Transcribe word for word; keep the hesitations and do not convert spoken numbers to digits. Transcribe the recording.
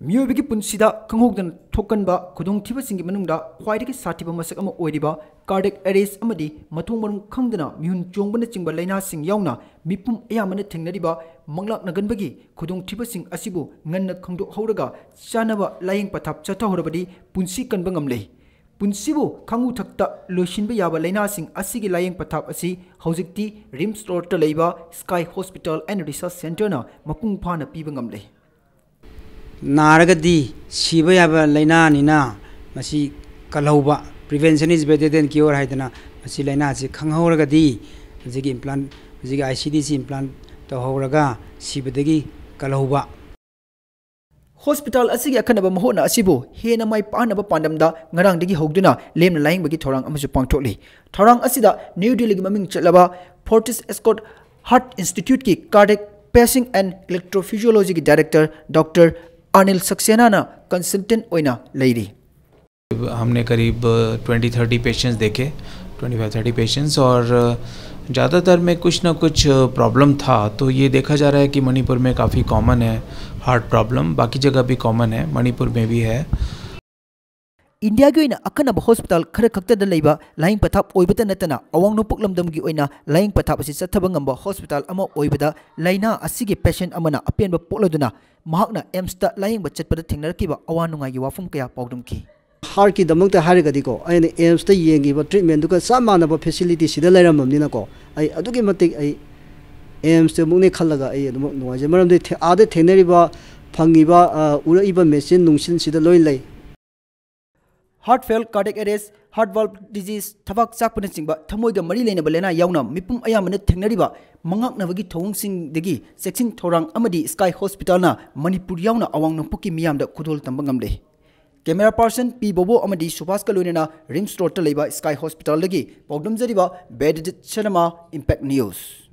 ꯃꯤꯑꯣꯏꯕꯒꯤ ꯄꯨꯟꯁꯤꯗ ꯈꯪꯍꯧꯗꯅ ꯊꯣꯛꯀꯟꯕ ꯈꯨꯗꯣꯡꯊꯤꯕꯁꯤꯡꯒꯤ ꯃꯅꯨꯡꯗ ꯈ꯭ꯋꯥꯏꯗꯒꯤ ꯁꯥꯊꯤꯕ ꯃꯁꯛ ꯑꯃ ꯑꯣꯏꯔꯤꯕ cardiac arrest ꯑꯃꯗꯤ ꯃꯊꯣꯡ ꯃꯔꯝ ꯈꯪꯗꯅ ꯃꯤꯍꯨꯟ ꯆꯣꯡꯕꯅꯆꯤꯡꯕ ꯂꯥꯏꯅꯥꯁꯤꯡ ꯌꯥꯎꯅ ꯃꯤꯄꯨꯝ ꯑꯌꯥꯝꯕꯅ ꯊꯦꯡꯅꯔꯤꯕ ꯃꯪꯂꯥꯛꯅꯒꯟꯕꯒꯤ ꯈꯨꯗꯣꯡꯊꯤꯕꯁꯤꯡ ꯑꯁꯤꯕꯨ ꯉꯟꯅ ꯈꯪꯗꯣꯛꯍꯧꯔꯒ ꯆꯥꯅꯕ ꯂꯥꯌꯦꯡ ꯄꯊꯥꯞ ꯆꯠꯊꯍꯧꯔꯕꯗꯤ ꯄꯨꯟꯁꯤ ꯀꯟꯕ ꯉꯝꯂꯦ꯫ ꯄꯨꯟꯁꯤꯕꯨ ꯈꯥꯡꯉꯨ ꯊꯛꯇ ꯂꯣꯏꯁꯤꯟꯕ ꯌꯥꯕ ꯂꯥꯏꯅꯥꯁꯤꯡ ꯑꯁꯤꯒꯤ ꯂꯥꯌꯦꯡ ꯄꯊꯥꯞ ꯑꯁꯤ ꯍꯧꯖꯤꯛꯇꯤ RIMS ꯔꯣꯗꯇ ꯂꯩꯕ Sky Hospital and Research Centreꯅ ꯃꯄꯨꯡ ꯐꯥꯅ ꯄꯤꯕ ꯉꯝꯂꯦ꯫ ꯅꯥꯔꯒꯗꯤ ꯁꯤꯕ ꯌꯥꯕ ꯂꯥꯏꯅꯥꯅꯤꯅ ꯃꯁꯤ ꯀꯜꯍꯧꯕ, prevention is better than cure ꯍꯥꯏꯗꯅ, ꯃꯁꯤ ꯂꯥꯏꯅꯥꯁꯤ ꯈꯪꯍꯧꯔꯒꯗꯤ ꯃꯁꯤꯒꯤ implant, ꯃꯁꯤꯒꯤ ICDꯁꯤ implant ꯇꯧꯍꯧꯔꯒ ꯁꯤꯕꯗꯒꯤ ꯀꯜꯍꯧꯕ꯫ ꯍꯣꯁꯄꯤꯇꯥꯜ ꯑꯁꯤꯒꯤ ꯑꯈꯟꯅꯕ ꯃꯍꯣꯠꯅ ꯑꯁꯤꯕꯨ ꯍꯦꯟꯅ ꯃꯥꯏ ꯄꯥꯛꯅꯕ ꯄꯥꯟꯗꯝꯗ ꯉꯔꯥꯡꯗꯒꯤ ꯍꯧꯗꯨꯅ ꯂꯦꯝꯅ ꯂꯥꯌꯦꯡꯕꯒꯤ ꯊꯧꯔꯥꯡ ꯑꯃꯁꯨ ꯄꯥꯡꯊꯣꯛꯂꯤ꯫ ꯊꯧꯔꯥꯡ ꯑꯁꯤꯗ ꯅ꯭ꯌꯨ ꯗꯤꯜꯂꯤꯒꯤ ꯃꯃꯤꯡ ꯆꯠꯂꯕ Fortis Escot Heart Instituteꯀꯤ cardiac pacing and electrophysiologyꯒꯤ director Doctor Anil Saxenaꯅ consultant ꯑꯣꯏꯅ ꯂꯩꯔꯤ꯫ हमने करीब ट्वेंटी थर्टी पेशेंट्स देखे, ट्वेंटी फ़ाइव थर्टी पेशेंट्स, और ज़्यादातर में कुछ ना कुछ प्रॉब्लम था। तो ये देखा जा रहा है कि मणिपुर में काफ़ी कॉमन है हार्ट प्रॉब्लम, बाकी जगह भी कॉमन है, मणिपुर में भी है। ꯏꯟꯗꯤꯌꯥꯒꯤ ꯑꯣꯏꯅ ꯑꯈꯟꯅꯕ ꯍꯣꯁꯄꯤꯇꯥꯜ ꯈꯔ ꯈꯛꯇꯗ ꯂꯩꯕ ꯂꯥꯌꯦꯡ ꯄꯊꯥꯞ ꯑꯣꯏꯕꯇ ꯅꯠꯇꯅ ꯑꯋꯥꯡ ꯅꯣꯡꯄꯣꯛ ꯂꯝꯗꯝꯒꯤ ꯑꯣꯏꯅ ꯂꯥꯌꯦꯡ ꯄꯊꯥꯞ ꯑꯁꯤ ꯆꯠꯊꯕ ꯉꯝꯕ ꯍꯣꯁꯄꯤꯇꯥꯜ ꯑꯃ ꯑꯣꯏꯕꯗ ꯂꯥꯏꯅꯥ ꯑꯁꯤꯒꯤ ꯄꯦꯁꯦꯟꯠ ꯑꯃꯅ ꯑꯄꯦꯟꯕ ꯄꯣꯛꯂꯗꯨꯅ ꯃꯍꯥꯛꯅ ꯑꯦꯝꯁꯇ ꯂꯥꯌꯦꯡꯕ ꯆꯠꯄꯗ ꯊꯦꯡꯅꯔꯛꯈꯤꯕ ꯑꯋꯥ ꯅꯨꯡꯉꯥꯏꯒꯤ ꯋꯥꯐꯝ ꯀꯌꯥ ꯄꯥꯎꯗꯝꯈꯤ꯫ ꯍꯥꯔꯠꯀꯤꯗꯃꯛꯇ ꯍꯥꯏꯔꯒꯗꯤꯀꯣ, ꯑꯩꯅ ꯑꯦꯝꯁꯇ ꯌꯦꯡꯈꯤꯕ ꯇ꯭ꯔꯤꯠꯃꯦꯟꯗꯨꯒ ꯆꯞ ꯃꯥꯟꯅꯕ ꯐꯦꯁꯤꯂꯤꯇꯤ ꯁꯤꯗ ꯂꯩꯔꯝꯃꯕꯅꯤꯅꯀꯣ, ꯑꯩ ꯑꯗꯨꯛꯀꯤ ꯃꯇꯤꯛ ꯑꯩ ꯑꯦꯝꯁꯇ ꯑꯃꯨꯛꯅꯦ ꯈꯜꯂꯒ ꯑꯩ ꯑꯗꯨꯃꯛ ꯅꯨꯡꯉꯥꯏꯖꯩ꯫ ꯃꯔꯝꯗꯤ ꯊꯦ- ꯑꯥꯗ ꯊꯦꯡꯅꯔꯤꯕ, ꯐꯪꯉꯤꯕ, ꯑ, ꯎꯔꯛꯏꯕ ꯃꯦꯆꯤꯟ ꯅꯨꯡꯁꯤꯟꯁꯤꯗ ꯂꯣꯏ ꯂꯩ꯫ Heart fail, cardiac arrest, heart valve disease, ꯊꯕꯥꯛ ꯆꯥꯛꯄꯅꯆꯤꯡꯕ ꯊꯃꯣꯏꯒ ꯃꯔꯤ ꯂꯩꯅꯕ ꯂꯥꯏꯅꯥ ꯌꯥꯎꯅ ꯃꯤꯄꯨꯝ ꯑꯌꯥꯝꯕꯅ ꯊꯦꯡꯅꯔꯤꯕ ꯃꯉꯥꯛꯅꯕꯒꯤ ꯊꯧꯑꯣꯡꯁꯤꯡꯗꯒꯤ ꯆꯦꯛꯁꯤꯟ ꯊꯧꯔꯥꯡ ꯑꯃꯗꯤ ꯁ꯭ꯀꯥꯏ ꯍꯣꯁꯄꯤꯇꯥꯜꯅ ꯃꯅꯤꯄꯨꯔ ꯌꯥꯎꯅ ꯑꯋꯥꯡ ꯅꯣꯡꯄꯣꯛꯀꯤ ꯃꯤꯌꯥꯝꯗ ꯈꯨꯗꯣꯜ ꯇꯝꯕ ꯉꯝꯂꯦ꯫ ꯀꯦꯃꯦꯔꯥ ꯄꯥꯔꯁꯟ ꯄꯤ ꯕꯣꯕꯣ ꯑꯃꯗꯤ ꯁꯨꯕꯥꯁꯀ ꯂꯣꯏꯅꯅ ꯔꯤꯝꯁ ꯔꯣꯗꯇ ꯂꯩꯕ ꯁ꯭ꯀꯥꯏ ꯍꯣꯁꯄꯤꯇꯥꯜꯗꯒꯤ ꯄꯥꯎꯗꯝꯖꯔꯤꯕ ꯕꯦꯗꯖꯤꯠ ꯁꯅꯃꯥ, ꯏꯝꯄꯦꯛ ꯅ꯭ꯌꯨꯁ꯫